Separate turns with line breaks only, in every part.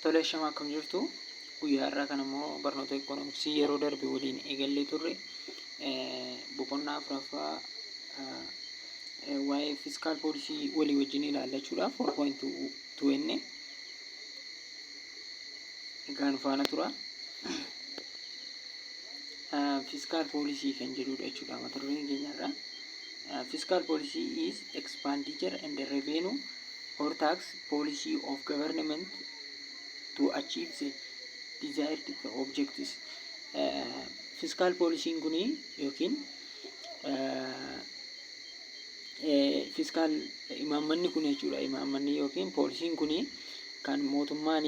Tole, shama, akkam jirtu? Guyyaa har'aa kana immoo barnoota ikoonomiksii yeroo darbe waliin eegallee turre, boqonnaa afuraffaa, waa'ee fiscal policy walii wajjin ilaallachuudha. 4.2 enne egaa nu faana tura. Fiscal policy kan jedhudha jechuudha mata dureen keenya irraa. Fiscal policy is expenditure and revenue or tax policy of government to achieve the desired objectives. Fiscal policyn kuni yookiin fiscal imaammanni kun jechuudha. Imaammanni yookiin policyn kuni kan mootummaan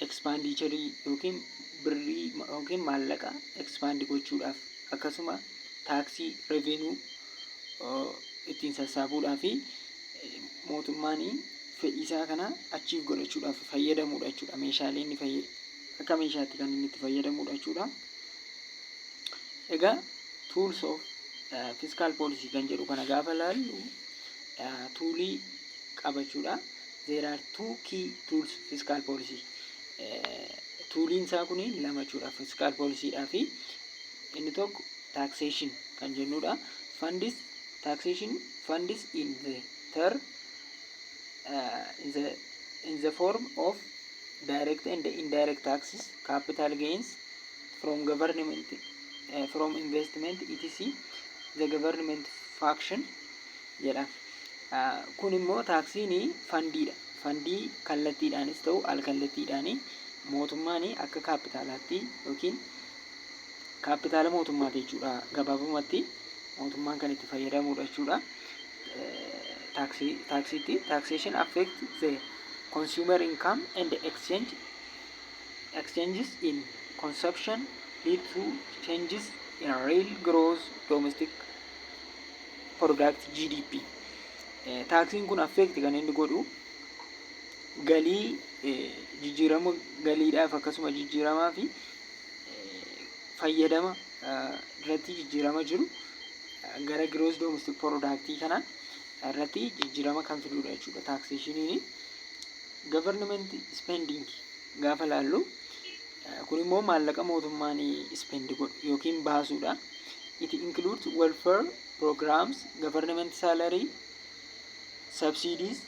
expenditure yookiin birrii yookiin maallaqa expand gochuudhaaf, akkasuma taaksii revenue ittiin sassaabuudhaa fi mootummaan fedhiisaa kana achieve godhachuudhaaf fayyadamudha jechuudha. Meeshaalee inni akka meeshaatti kan inni itti fayyadamudha jechuudha. Egaa tools of fiscal policy kan jedhu kana gaafa laallu, toolii qabachuudha. There are two key tools fiscal policy. Tooliin isaa kuni lama jechuudha fiscal policydhaa fi inni tokko taxation kan jennudha. Funds taxation funds in the term in the form of direct and indirect taxes, capital gains from government, from investment, etc., the government function jedha. Kun immoo taaksiin fundiidha. Fundii kallattiidhaanis ta'u al kallattiidhaani mootummaan akka kaapitaalaatti yookiin kaapitaala mootummaati jechuudha. Gabaabumatti mootummaan kan itti fayyadamudha jechuudha. Taaksiitti taxation affect the consumer income and exchanges in consumption lead to changes in real gross domestic product, GDP. Taaksiin kun affect kan inni godhu galii, jijjiirama galiidhaaf, akkasuma jijjiiramaa fi fayyadama irratti jijjiirama jiru gara gross domestic product kana irratti jijjiirama kan fidudha jechuudha taxationiin. Government spending gaafa laallu, kun immoo maallaqa mootummaan spend godhu yookiin baasuudha. It includes welfare programs, government salary, subsidies,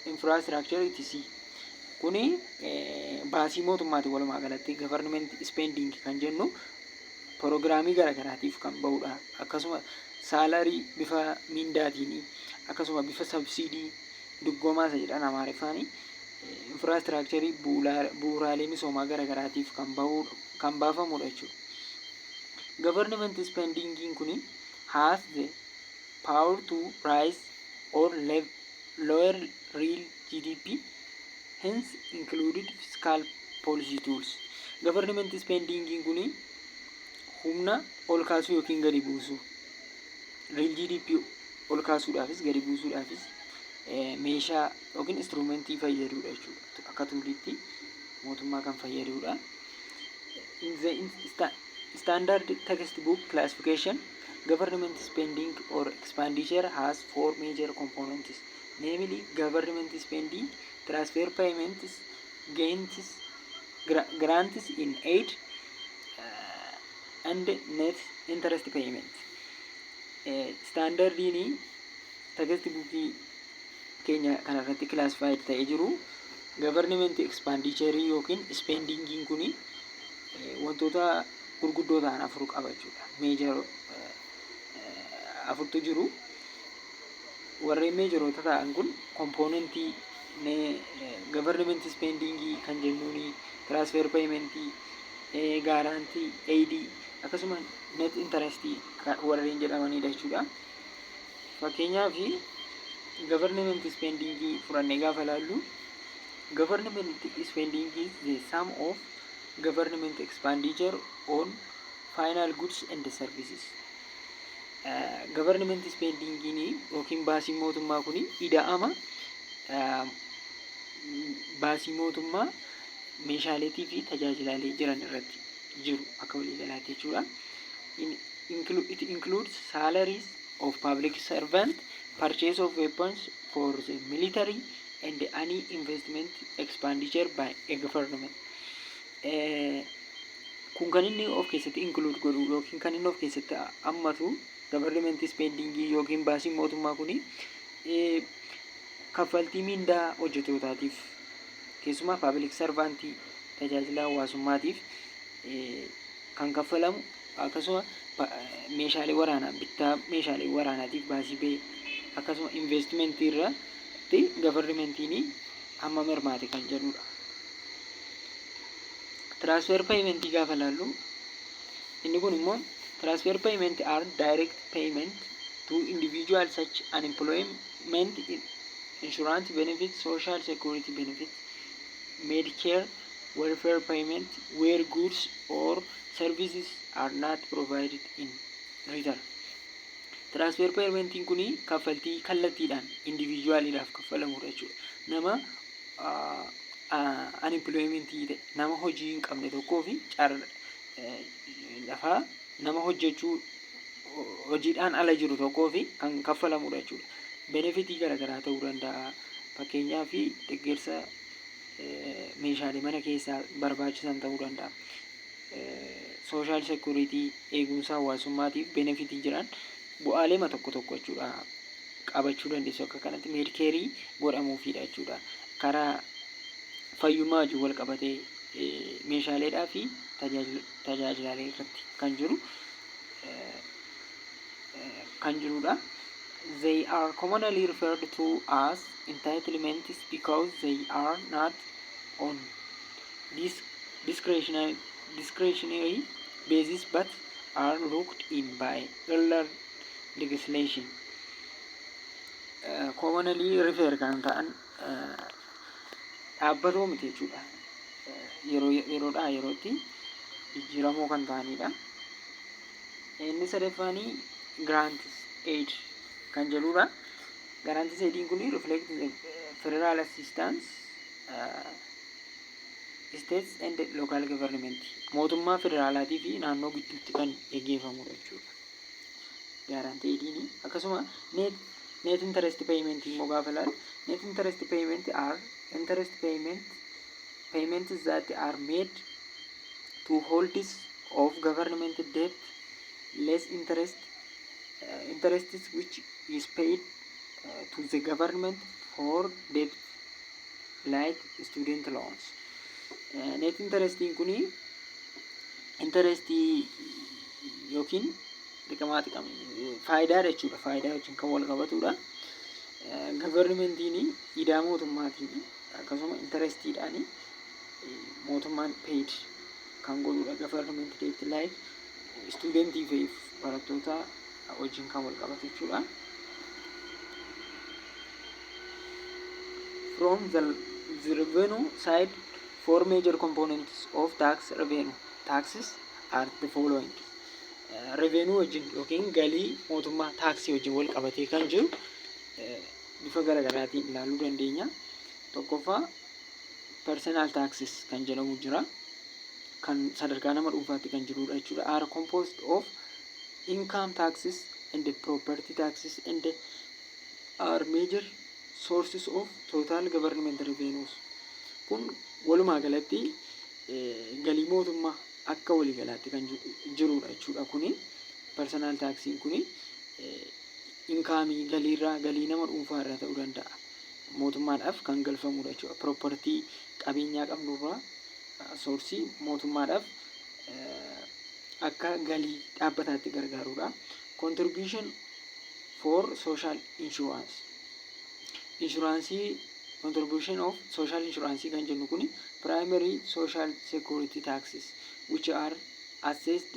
infrastructure, etc. Kuni baasii mootummaati. Walumaa galatti government spending kan jennu proogiraamii garaagaraatiif kan bahudha. Akkasuma salary bifa mindaatiin, akkasuma bifa subsidy, ድጎማ isa jedhan Amaariffaani, infrastructure, bu'uuraalee misoomaa garaagaraatiif kan bahu, kan baafamudha jechuudha. Government spending kuni has the power to rise or lower real GDP, hence included fiscal policy tools. Government spending kuni humna ol kaasuu yookiin gadi buusuu, real GDP ol kaasuudhaafis gadi buusuudhaafis meeshaa yookiin instrumentii fayyadudha jechuudha. Akka tooliitti mootummaa kan fayyadudha. In the standard textbook classification, government spending or expenditure has four major components, namely government spending, transfer payments, gains, grants in aid, and net interest payment. Standardiin textbookii keenya kanarratti classified ta'ee jiru, government expenditure yookiin spendingiin kuni wantoota gurguddoo ta'an afur qaba jechuudha. Major afurtu jiru. Warreen majoroota ta'an kun componentii government spendingii kan jennuuni transfer paymentii, grant aidii, akkasuma net interestii warreen jedhamanidha jechuudha. Fakkeenyaaf, government spendingii fudhannee gaafa ilaallu, government spending is the sum of government expenditure on final goods and services. Government spendingiin yookiin baasiin mootummaa kun ida'ama baasii mootummaa meeshaaleetii fi tajaajilaalee jiran irratti jiru akka waliigalaatti jechuudha. It includes salaries of public servant, purchase of weapons for the military and any investment expenditure by a government. Kun kan inni of keessatti include godhu yookiin kan inni of keessatti hammatu government spending yookiin baasiin mootummaa kuni kaffaltii mindaa hojjetootaatiif, keessumaa public servantii, tajaajila hawaasummaatiif kan kaffalamu, akkasuma meeshaalee waraanaa, bittaa meeshaalee waraanaatiif baasii ba'e, akkasuma investmentii irratti governmentiin hammam hirmaate kan jedhudha. Transfer paymentii gaafa laallu, inni kun immoo transfer payment are direct payment to individual such unemployment insurance benefit, social security benefit, Medicare, welfare payment where goods or services are not provided in return. Transfer paymentiin kun kaffaltii kallattiidhaan individualiidhaaf kaffalamudha jechuudha. Nama unemploymentii ta'e, nama hojii hin qabne tokkoo fi lafaa nama hojjechuu hojiidhaan ala jiru tokkoo fi kan kaffalamudha jechuudha. Benefitii garaagaraa ta'uu danda'a. Fakkeenyaaf, deeggarsa meeshaalee mana keessaa barbaachisan ta'uu danda'a. Social security, eegumsa hawaasummaatiif benefitii jiran bu'aalee tokko tokko jechuudha qabachuu dandeessu, akka kanatti Medicareii godhamuufidha jechuudha. Karaa fayyummaa wajjin wal qabatee meeshaaleedhaa fi tajaajilaalee irratti kan jirudha. They are commonly referred to as entitlements because they are not on this discretionary basis but are locked in by earlier legislation. Commonly refer kan ta'an dhaabbatoo miti jechuudha. Yeroo yeroodhaa yerootti jijjiiramoo kan ta'anidha. Inni sadaffaanii grants aid kan jedhudha. Grants aidiin kun reflect the federal assistance states and local government, mootummaa federaalaatii fi naannoo gidduutti kan geggeeffamudha jechuudha. Grant aidiin akkasuma net interest payment immoo gaafa ilaalu, net interest payment are interest payments that are made to holders of government debt less interests which is paid to the government for debt like student loans. Net interestiin kuni interestii yookiin xiqamaa xiqama faayidaa jechuudha. Faayidaa wajjin kan wal qabatudha. Governmentiin idaa mootummaatiin akkasuma interestiidhaan mootummaan paid kan godhudha. Government debt like studentii fi barattoota wajjin kan wal qabatu jechuudha. From the revenue side, four major components of tax revenue taxes are the following. Revenue wajjin yookiin galii mootummaa taaksii wajjin wal qabatee kan jiru bifa garaagaraatiin ilaaluu dandeenya. Tokkoffaa, personal taxes kan jedhamu jira. Kan sadarkaa nama dhuunfaatti kan jirudha jechuudha. Are composed of income taxes and property taxes and are major sources of total government revenues. Kun walumaa galatti galii mootummaa akka waliigalaatti kan jirudha jechuudha. Kuni personal taxiin kuni incomeii, galiirraa, galii nama dhuunfaa irraa ta'uu danda'a. Mootummaadhaaf kan galfamudha jechuudha. Property, qabeenyaa qabnurraa sourceii mootummaadhaaf akka galii dhaabbataatti gargaarudha. Contribution for social insurance. Insuranceii, contribution of social insurance kan jennu kuni primary social security taxes which are assessed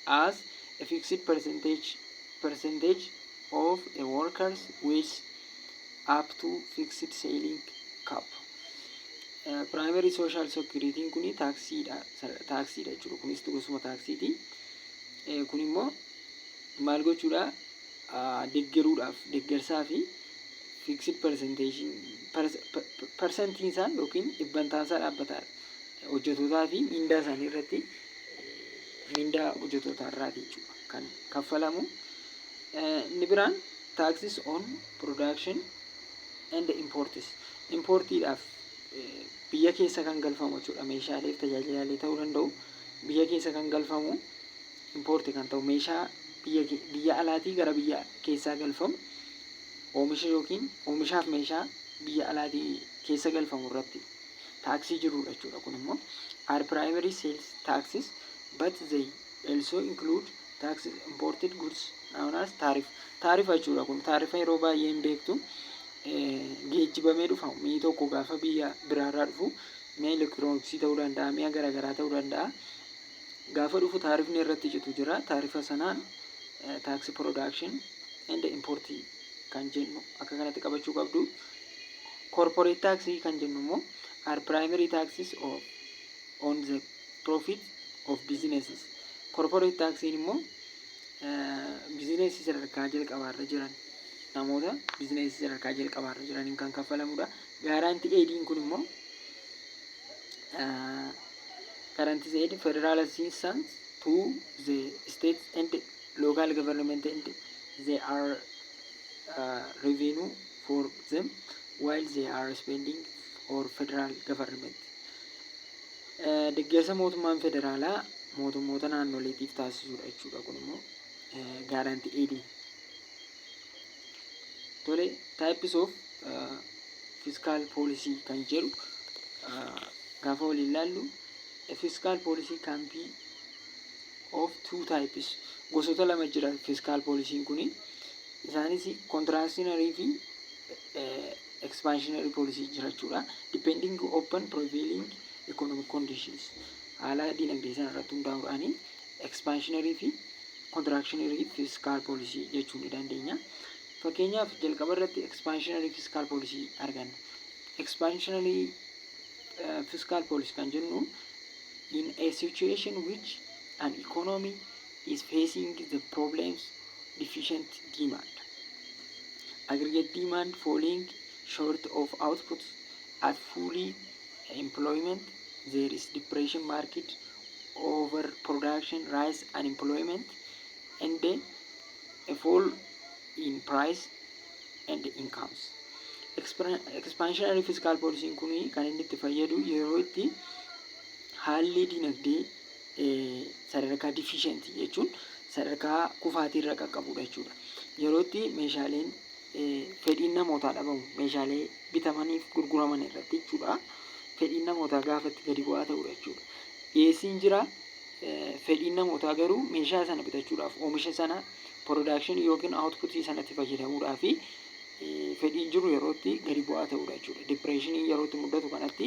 as a fixed percentage of a worker's wage up to fixed ceiling cap. Primary social security kuni taaksiidha jechuudha. Kunis gosuma taaksiiti. Kun immoo maal gochuudha? Deeggaruudhaaf, deeggarsaa fi fixed percentage, percentiin isaa yookiin dhibbantaan isaa dhaabbataadha. Hojjetootaa fi mindaa isaanii irratti, mindaa hojjetootaa irraati jechuudha kan kaffalamu. Inni biraan taxes on production and imports. Importiidhaaf biyya keessa kan galfamu jechuudha. Meeshaaleef tajaajilaalee ta'uu danda'u. Biyya keessa kan galfamu, import kan ta'u, meeshaa biyya alaatii gara biyya keessaa galfamu, oomisha yookiin oomishaaf meeshaa biyya alaatii keessa galfamu irratti taaksii jirudha jechuudha. Kun immoo are primary sales taxes, but they also include taxes imported goods known as tariff. Taarifa jechuudha kun. Taarifa yeroo baay'ee hin beektu, geejjibamee dhufa. Mi'i tokko gaafa biyya biraarraa dhufu, mi'a elektirooniksii ta'uu danda'a, mi'a garaagaraa ta'uu danda'a. Gaafa dhufu taarifni irratti citu jira. Taarifa sanaan tax production and import kan jennu akka kanatti qabachuu qabdu. Corporate tax kan jennu immoo are primary taxes of on the profit of businesses. Corporate taxiin immoo bizineesii sadarkaa jalqabaarra jiran, namoota bizineesii sadarkaa jalqabaarra jiraniin kan kaffalamudha. Grant aidiin kun immoo grant aid, federal assistance to the states and local government, and they are revenue for them while they are spending for federal government. Deeggarsa mootummaan federaalaa mootummoota naannoleetiif taasisudha jechuudha, kun immoo grant aidii. Tole, types of fiscal policy kan jedhu gaafa waliin ilaallu, a fiscal policy can be of two types. Gosoota lama jira fiscal policy kuni. Isaanis contractionary fi expansionary policy jira jechuudha. Depending upon prevailing economic conditions. Haala dinagdee sana irratti hundaa'uudhaan expansionary fi contractionary fiscal policy jechuu ni dandeenya. Fakkeenyaaf, jalqaba irratti expansionary fiscal policy arganna. Expansionary fiscal policy kan jennu, in a situation which an economy is facing the problems deficient demand, aggregate demand falling short of output at fully employment, there is depression, market overproduction, rise unemployment and a fall in price and incomes. Expansionary fiscal policy kun kan inni itti fayyadu yeroo itti haalli dinagdee sadarkaa deficient jechuun sadarkaa kufaatii irra qaqqabudha jechuudha. Yeroo itti meeshaaleen fedhiin namootaa dhabamu, meeshaalee bitamaniif gurguraman irratti jechuudha. Fedhiin namootaa gaafa itti gadi bu'aa ta'udha jechuudha. Dhiyeessiin jira, fedhiin namootaa garuu meeshaa sana bitachuudhaaf, oomisha sana production yookiin outputii sanatti fayyadamuudhaaf fedhiin jiru yeroo itti gadi bu'aa ta'udha jechuudha. Depressionii yeroo itti mudatu kanatti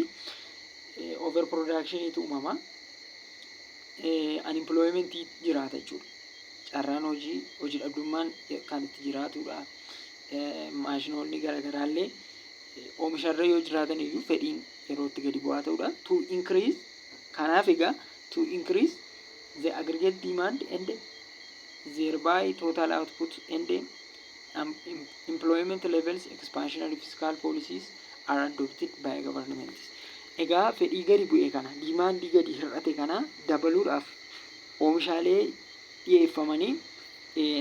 over productioniitu uumama. Unemploymentii jiraata jechuudha. Carraan hojii, hojii dhabdummaan kan itti jiraatudha. Maashinoonni garaagaraallee oomisharra yoo jiraatan iyyuu fedhiin yeroo itti gadi bu'aa ta'udha. To increase, kanaaf egaa, to increase the aggregate demand and thereby total output and employment levels, expansionary fiscal policies are adopted by governments. Egaa fedhii gadi bu'e kana, demandii gadi hir'ate kana dabaluudhaaf, oomishaalee dhiyeeffamanii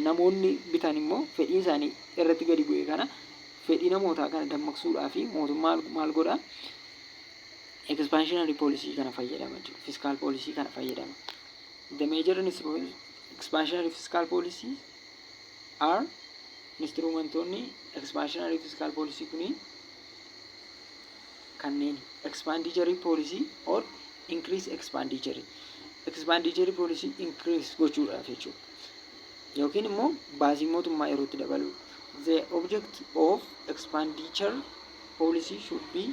namoonni bitan immoo fedhiin isaanii irratti gadi bu'e kana, fedhii namootaa kana dammaqsuudhaa fi mootummaa maal godha? Expansionary policy kana fayyadama jechuudha. Fiscal policy kana fayyadama. The major expansionary fiscal policy are, instrumentoonni expansionary fiscal policy kuni kanneen expenditure policy or increase expenditure. Expenditure policy increase gochuudhaaf jechuudha. Yookiin immoo baasii mootummaa yerootti dabaluu. The object of expenditure policy should be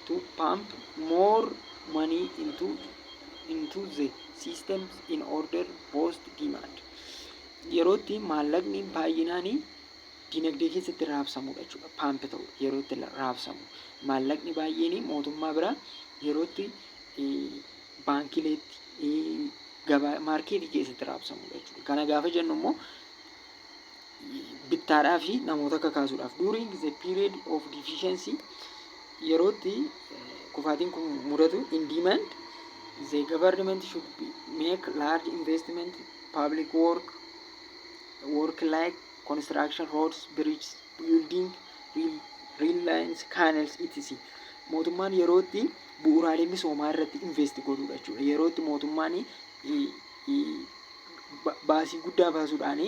to pump more money into the systems in order boost demand. Yerootti maallaqni baay'inaanii dinagdee keessatti raabsamudha jechuudha. Pump ta'u, yeroo itti raabsamu. Maallaqni baay'een mootummaa bira yerootti baankileetti, gabaa marketii keessatti raabsamudha jechuudha. Kana gaafa jennu immoo bittaadhaa fi namoota kakaasuudhaaf. During the period of deficiency, yerootti kufaatiin kun mudatu, in demand, the government should be make large investment, public work like construction, roads, bridges, building, rail lines, canals, etc. Mootummaan yeroo itti bu'uuraalee misoomaa irratti invest godhudha jechuudha. Yeroo itti mootummaan baasii guddaa baasuudhaan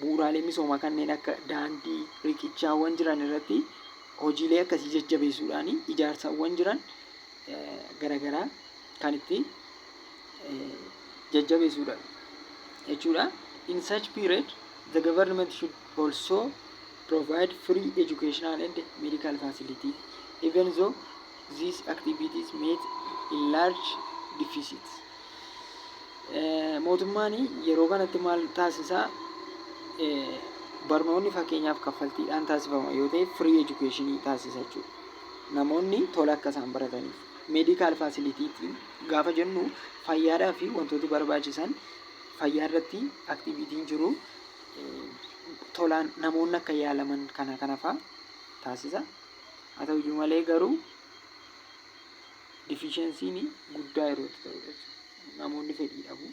bu'uuraalee misoomaa kanneen akka daandii, riqichaawwan jiran irratti hojiilee akkasii jajjabeessuudhaan ijaarsawwan jiran garaagaraa kan itti jajjabeessuudha jechuudha. In such period, the government should also provide free educational and medical facility, even though these activities made a large deficit. Mootummaan yeroo kanatti maal taasisaa? Barnoonni fakkeenyaaf kaffaltiidhaan taasifama yoo ta'e, free education taasisa jechuudha. Namoonni tola akka isaan barataniif. Medical facilityitiin gaafa jennu, fayyaadhaa fi wantooti barbaachisan fayyaa irratti activityn jiru tolaan namoonni akka yaalaman kana kana fa'aa taasisa. Haa ta'uyyuu malee garuu deficiencyn guddaa yeroo itti ta'udha jechuudha. Namoonni fedhii dhabu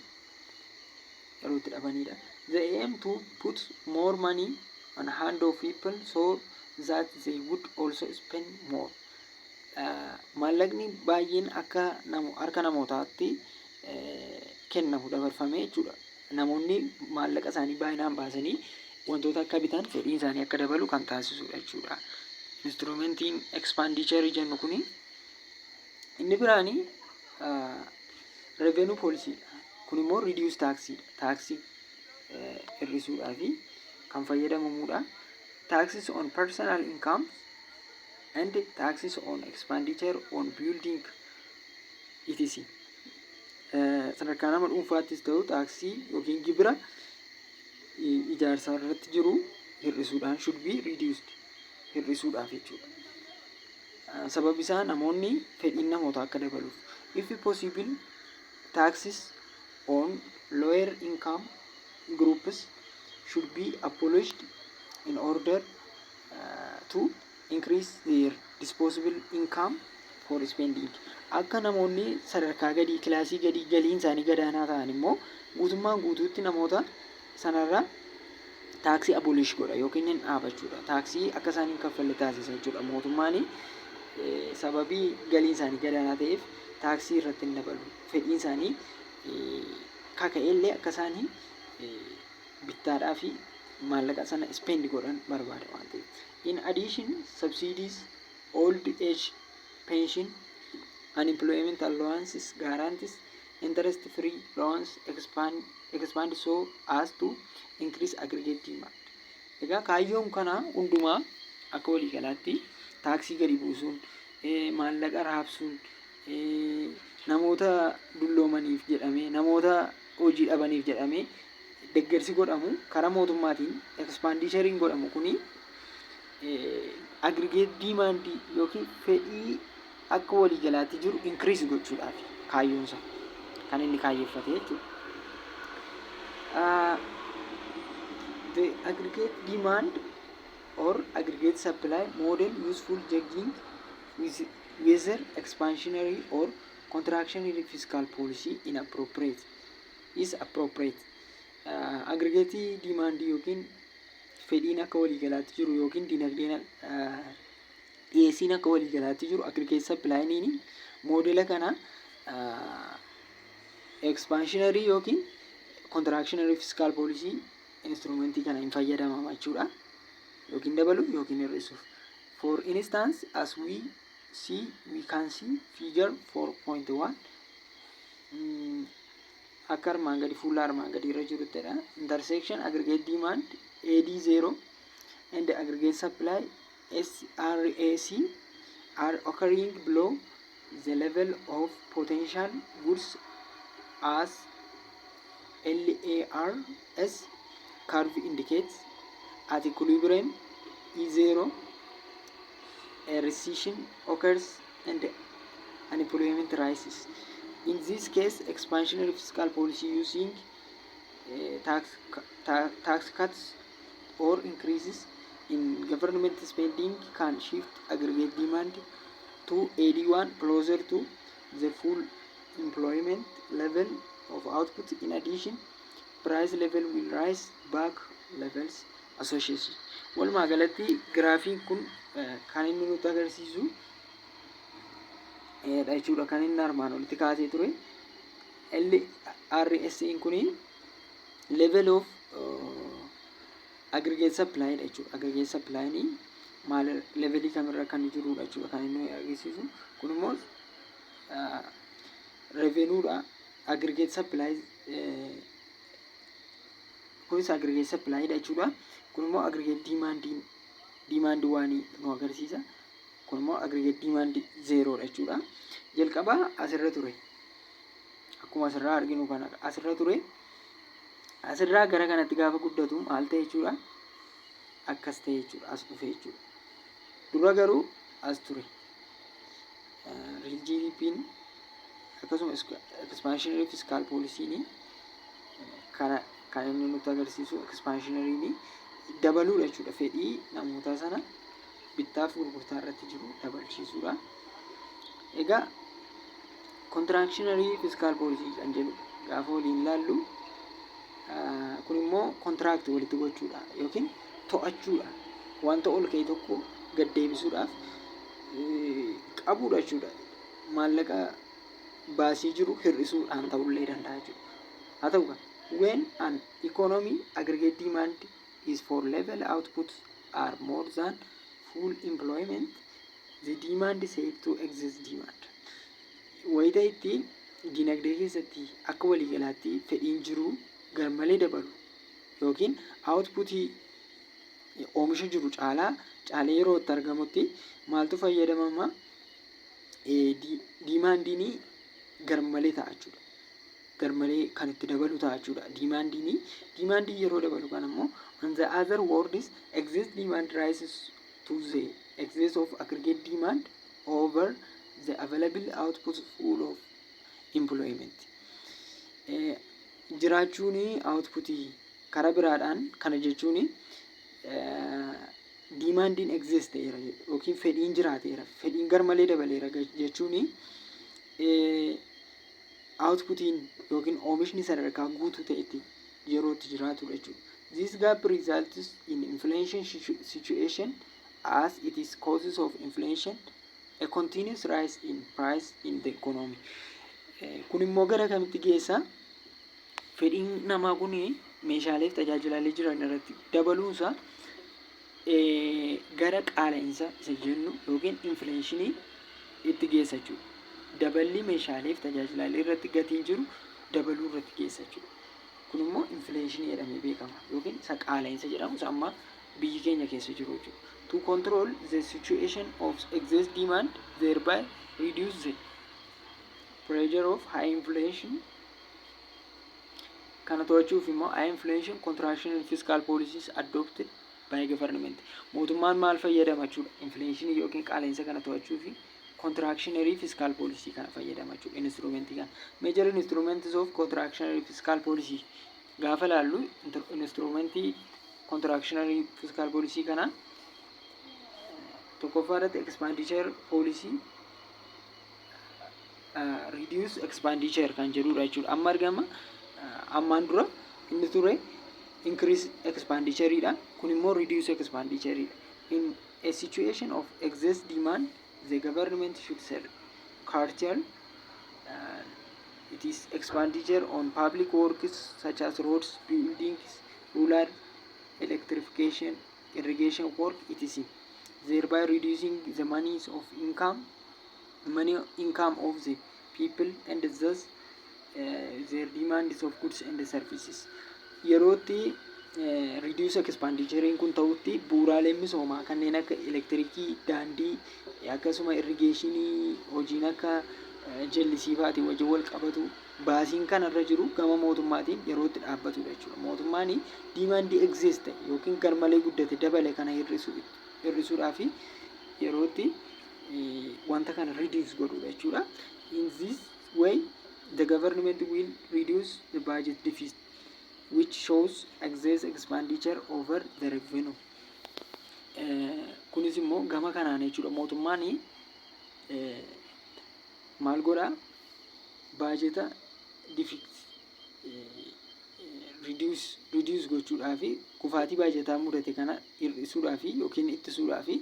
yeroo itti dhabanidha. The aim to put more money on hand of people so that they would also spend more. Maallaqni baay'een akka harka namootaatti kennamu dabarfamee jechuudha. Namoonni maallaqa isaanii baay'inaan baasanii wantoota akka bitan, fedhiin isaanii akka dabalu kan taasisudha jechuudha. Instrumentiin expenditure jennu kuni inni biraanii revenue policydha. Kun immoo reduce taxiidha. Taxii hir'isuudhaa fi kan fayyadamamudha. Taxes on personal income and taxes on expenditure on building, etc. Sadarkaa nama dhuunfaattis ta'u, taxii yookiin gibira ijaarsa irratti jiru hir'isuudhaan, should be reduced, hir'isuudhaaf jechuudha. Sababni isaa namoonni fedhiin namootaa akka dabaluuf. If possible, taxes on lower income groups should be abolished in order to increase their disposable income for spending. Akka namoonni sadarkaa gadii, classii gadii, galiin isaanii gadaanaa ta'an immoo guutummaan guutuutti namoota sanarra taxii abolish godha yookiin hin dhaaba jechuudha. Taxii akka isaan hin kaffalle taasisa jechuudha. Mootummaan sababii galiin isaanii gadaanaa ta'eef taxii irratti hin dabalu. Fedhiin isaanii kaka'ellee akka isaan bittaadhaa fi maallaqa sana spend godhan barbaada waan ta'eef. In addition, subsidies, old age pension, unemployment allowances, guarantees, interest free loans expand so as to increase aggregate demand. Egaa kaayyoon kana hundumaa akka waliigalaatti taxii gadi buusuun, maallaqa raabsuun, namoota dulloomaniif jedhamee, namoota hojii dhabaniif jedhamee deeggarsi godhamu karaa mootummaatiin expenditureiin godhamu kuni aggregate demandii yookiin fedhii akka waliigalaatti jiru increase gochuudhaaf kaayyoonsa kan inni kaayyeffate jechuudha. The aggregate demand or aggregate supply model useful judging with whether expansionary or contractionary fiscal policy inappropriate is appropriate. Aggregate demand yookiin fedhiin akka waliigalaatti jiru yookiin dinagdeen dhiyeessiin akka waliigalaatti jiru, aggregate supplyniin modela kana expansionary yookiin contractionary fiscal policy instrumentii kana hin fayyadamama jechuudha. Yookiin dabaluuf yookiin hir'isuuf. For instance, as we can see figure 4.1, akka armaan gadi fuula armaan gadi irra jiruttidha. Intersection aggregate demand AD0 and aggregate supply SRAC are occurring below the level of potential goods, as LARS curve indicates. At equilibrium E0, a recession occurs and unemployment rises. In this case, expansionary fiscal policy using tax cuts or increases in government spending can shift aggregate demand to AD1, closer to the full employment level of output. In addition, price level will rise back levels association. Walumaa galatti graphiin kun Kan inni nutti agarsiisu dha jechuudha, kan inni armaan olitti kaasee ture. LRS kuni level of aggregate supply dha jechuudha. Aggregate supply maal, levelii kamirra kan jirudha jechuudha kan inni agarsiisu. Kun immoo revenue dha. Aggregate supply kunis aggregate supply dha jechuudha. Kun immoo aggregate demand oneii nu agarsiisa. Kun immoo aggregate demand zero dha jechuudha. Jalqaba asirra ture. Akkuma asirraa arginu kana asirra ture. Asirraa gara kanatti gaafa guddatu maal ta'e jechuudha? Akkas ta'e jechuudha. As dhufe jechuudha. Dura garuu as ture. Real GDP'n akkasuma expansionary fiscal policy'n kana kan inni nutti agarsiisu, expansionary dabaluudha jechuudha. Fedhii namoota sana bittaaf gurgurtaa irratti jiru dabalchiisuudha. Egaa contractionary fiscal policy kan jedhu gaafa waliin ilaallu, kun immoo contract walitti gochuudha yookiin to'achuudha. Wanta ol ka'e tokko gad deebisuudhaaf qabuudha jechuudha. Maallaqa baasii jiru hir'isuudhaan ta'ullee danda'a jechuudha. Haa ta'u, when an economy aggregate demand is for level outputs are more than full employment, the demand is said to excess demand. Wayita itti dinagdee keessatti akka waliigalaatti fedhiin jiru garmalee dabalu yookiin outputii oomisha jiru caalaa caalee yeroo itti argamutti maaltu fayyadamama? Demandiin garmalee ta'a jechuudha. Garmalee kan itti dabalu ta'a jechuudha. Demandiin yeroo dabalu kan immoo, on the other words, excess demand rises to the excess of aggregate demand over the available output full of employment. Jiraachuun outputii karaa biraadhaan kana jechuun demandiin excess ta'eera yookiin fedhiin jiraateera, fedhiin garmalee dabaleera jechuun outputiin yookiin oomishni sadarkaa guutuu ta'etti yeroo itti jiraatudha jechuudha. This gap results in inflation situation as it is causes of inflation, a continuous rise in price in the economy. Kun immoo gara kamitti geessa? Fedhiin namaa kun meeshaalee fi tajaajilaalee jiran irratti dabaluunsa gara qaala'insa isa jennu yookiin inflationii itti geessa jechuudha. Daballi meeshaalee fi tajaajilaalee irratti gatiin jiru dabaluu irratti geessa jechuudha. Kun immoo inflationii jedhamee beekama yookiin isa qaala'insa jedhamu isa amma biyyi keenya keessa jiru jechuudha. To control the situation of excess demand, thereby reduce the pressure of high inflation. Kana to'achuuf immoo high inflation, contraction in fiscal policies adopted by government. Mootummaan maal fayyadama jechuudha? Inflationii yookiin qaala'insa kana to'achuuf contractionary fiscal policy kana fayyadama jechuudha. Instrumentii kana. Major instruments of contractionary fiscal policy gaafa laallu, instrumentii contractionary fiscal policy kana tokkoffaa irratti expenditure policy, reduce expenditure kan jedhudha jechuudha. Amma argama ammaan dura inni ture increase expenditure dha. Kun immoo reduce expenditure dha. In a situation of excess demand, the government should sell curtail it is expenditure on public works such as roads, buildings, rural electrification, irrigation work, etc., thereby reducing the monies of income money income of the people and thus their demands of goods and services. Yerootti reduce expenditurein kun ta'utti bu'uuraaleen misoomaa kanneen akka elektirikii, daandii, akkasuma irrigationii, hojiin akka jallisii fa'aatiin wajjin wal qabatu baasiin kanarra jiru gama mootummaatiin yeroo itti dhaabbatudha jechuudha. Mootummaan demandii excess ta'e yookiin garmalee guddate dabale kana hir'isuudhaaf yeroo itti wanta kana reduce godhudha jechuudha. In this way, the government will reduce the budget deficit, which shows excess expenditure over the revenue. Kunis immoo gama kanaan jechuudha, mootummaan maal godhaa? Baajeta deficit reduce gochuudhaa fi kufaatii baajetaa mudate kana hir'isuudhaa fi yookiin ittisuudhaa fi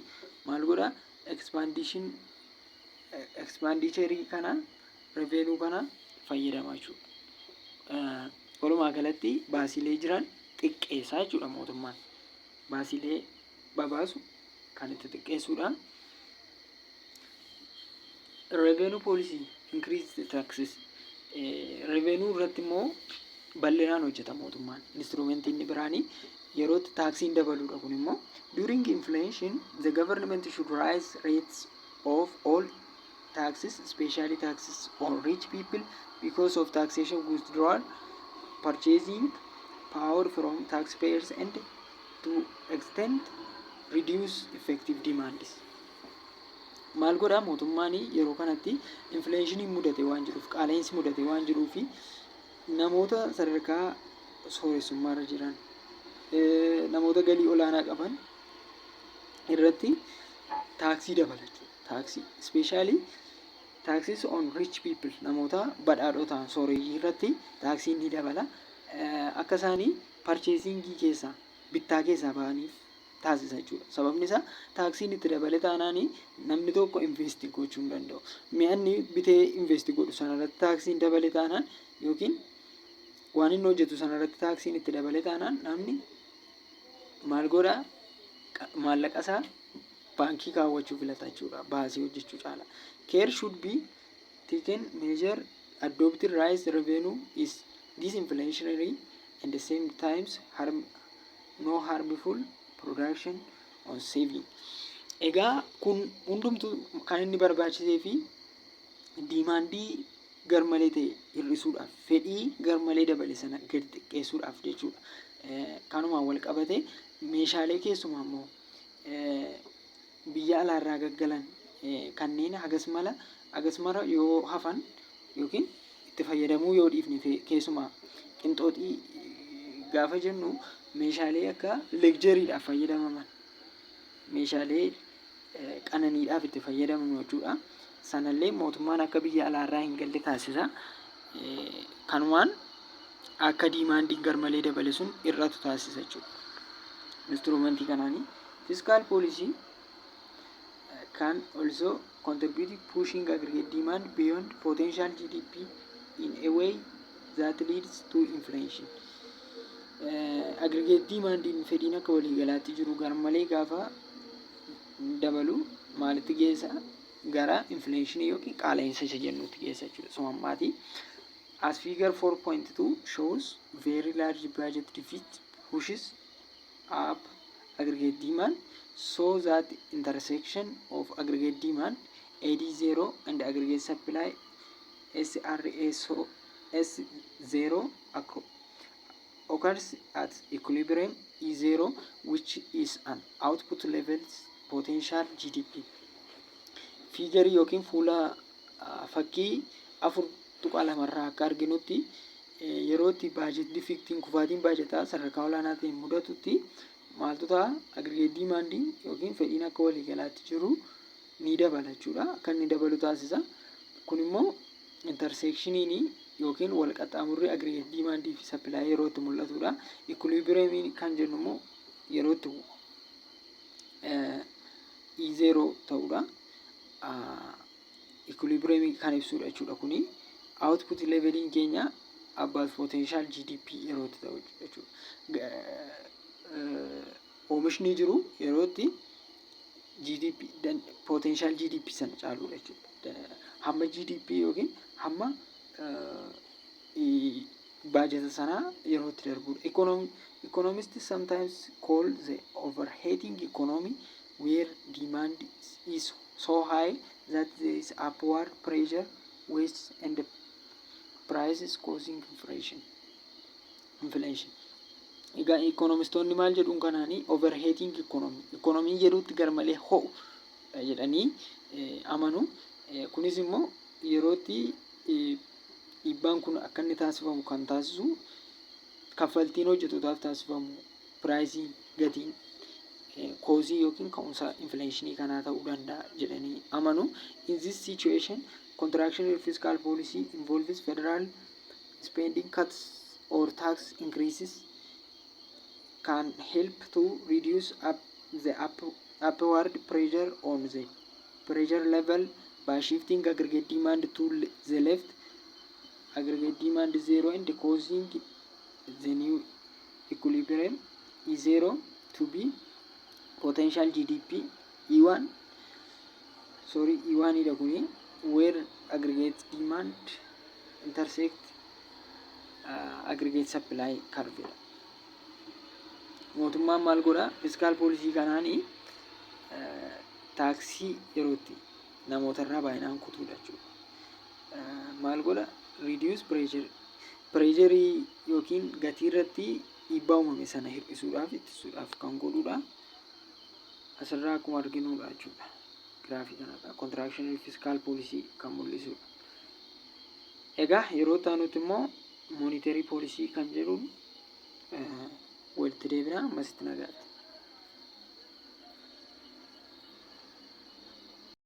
Maal godha? Expansion expenditure kana, revenue kana fayyadama jechuudha. Walumaa galatti baasiilee jiran xiqqeessaa jechuudha mootummaan. Baasiilee babaasu kan itti xiqqeessuudha. Revenue policy increase the taxes. Revenue irratti immoo bal'inaan hojjeta mootummaan. Instrumentii inni biraanii yeroo itti taaksiin dabaluudha. Kun immoo during inflation the government should raise rates of all taxes, especially taxes on rich people, because of taxation withdrawal purchasing power from taxpayers and to extent reduce effective demands. Maal godhaa mootummaan yeroo kanatti? Inflationiin mudate waan jiruuf, qaala'insi mudate waan jiruufi, namoota sadarkaa sooressummaarra jiran, namoota galii olaanaa qaban irratti taaksii dabala jechuudha. Taaksii, especially taxes on rich people, namoota badhaadhoo ta'an, sooreyyii irratti taaksiin ni dabala. Akka isaanii purchasingii keessaa, bittaa keessaa bahaniif taasisa jechuudha. Sababni isaa taaksiin itti dabale taanaanii namni tokko invest gochuu hin danda'u. Mi'a inni bitee invest godhu sanarratti taaksiin dabale taanaan yookiin waan inni hojjetu sanarratti taaksiin itti dabale taanaan, namni maal godhaa? Maallaqa isaa baankii kaawwachuu filata jechuudha, baasii hojjechuu caala. Care should be taken measure adopted raise revenue is disinflationary and the same times harm no harmful production on saving. Egaa kun hundumtuu kan inni barbaachisee fi demandii garmalee ta'e hir'isuudhaaf, fedhii garmalee dabale sana gadi xiqqeessuudhaaf jechuudha. Kanumaan wal qabate meeshaalee keessumaa immoo biyya alaarraa gaggalan kanneen hagas mara yoo hafan yookiin itti fayyadamuu yoo dhiifne, keessumaa qinxooxii gaafa jennu meeshaalee akka luxurydhaaf fayyadamaman, meeshaalee qananiidhaaf itti fayyadamnu jechuudha. Sanallee mootummaan akka biyya alaarraa hin galle taasisa. Kanumaan akka demandiin garmalee dabale sun hir'atu taasisa jechuudha. Instrumentii kanaanii fiscal policy can also contribute pushing aggregate demand beyond potential GDP in a way that leads to inflation. Aggregate demandiin, fedhiin akka waliigalaatti jiru garmalee gaafa dabalu maalitti geessa? Gara inflationii yookiin qaala'insa isa jennutti geessa jechuudha. Suma ammaati. As figure 4.2 shows, very large budget deficit pushes up aggregate demand so that intersection of aggregate demand AD0 and aggregate supply SRA so S0 occurs at equilibrium E0, which is an output levels potential GDP. Figureii yookiin fuula fakkii 4.2rraa akka arginutti, yeroo itti budget deficitiin, kufaatiin baajetaa sadarkaa olaanaa ta'een mudatutti maaltu ta'a? Aggregate demandiin yookiin fedhiin akka waliigalaatti jiru ni dabala jechuudha. Akka inni dabalu taasisa. Kun immoo intersectioniin yookiin wal qaxxaamurri aggregate demandii fi supplyii yeroo itti mul'atudha. Equilibriumiin kan jennu immoo yeroo itti E0 ta'udha. Equilibriumii kan ibsudha jechuudha kuni. Output leveliin keenya above potential GDP yeroo itti ta'u jechuudha. Oomishni jiru yeroo itti GDP, potential GDP sana caaludha jechuudha. Hamma GDP yookiin hamma baajata sanaa yeroo itti darbudha. Economists sometimes call the overheating economy where demand is so high that there is upward pressure wages and prices, causing inflation. Inflation. Egaa economistoonni maal jedhuun kanaanii? Overheating economy. Economy jedhuutti garmalee ho'u jedhanii amanu. Kunis immoo yerootti dhiibbaan kun akka inni taasifamu kan taasisu kaffaltiin hojjetootaaf taasifamu, priceiin, gatiin causeii yookiin ka'umsa inflationii kanaa ta'uu danda'a jedhanii amanu. In this situation, contractionary fiscal policy involves federal spending cuts or tax increases can help to reduce up the Upward pressure on the pressure level by shifting aggregate demand to the left, aggregate demand zero, and causing the new equilibrium E0 to be potential GDP E1, sorry, E1 dha kuni, where aggregate demand intersect aggregate supply curve dha. Mootummaan maal godha? Fiscal policy kanaanii taaksii yerootti namootarraa baay'inaan kutuudha jechuudha. Maal godha? Reduce pressure, pressureii yookiin gatii irratti dhiibbaa uumame sana hir'isuudhaaf, ittisuudhaaf kan godhudha. Asirraa akkuma arginudha jechuudha. Giraafii kanarraa contractionary fiscal policy kan mul'isudha. Egaa yeroo taanutti immoo monetary policy kan jedhuun walitti deebina. Ammasitti nagaatti.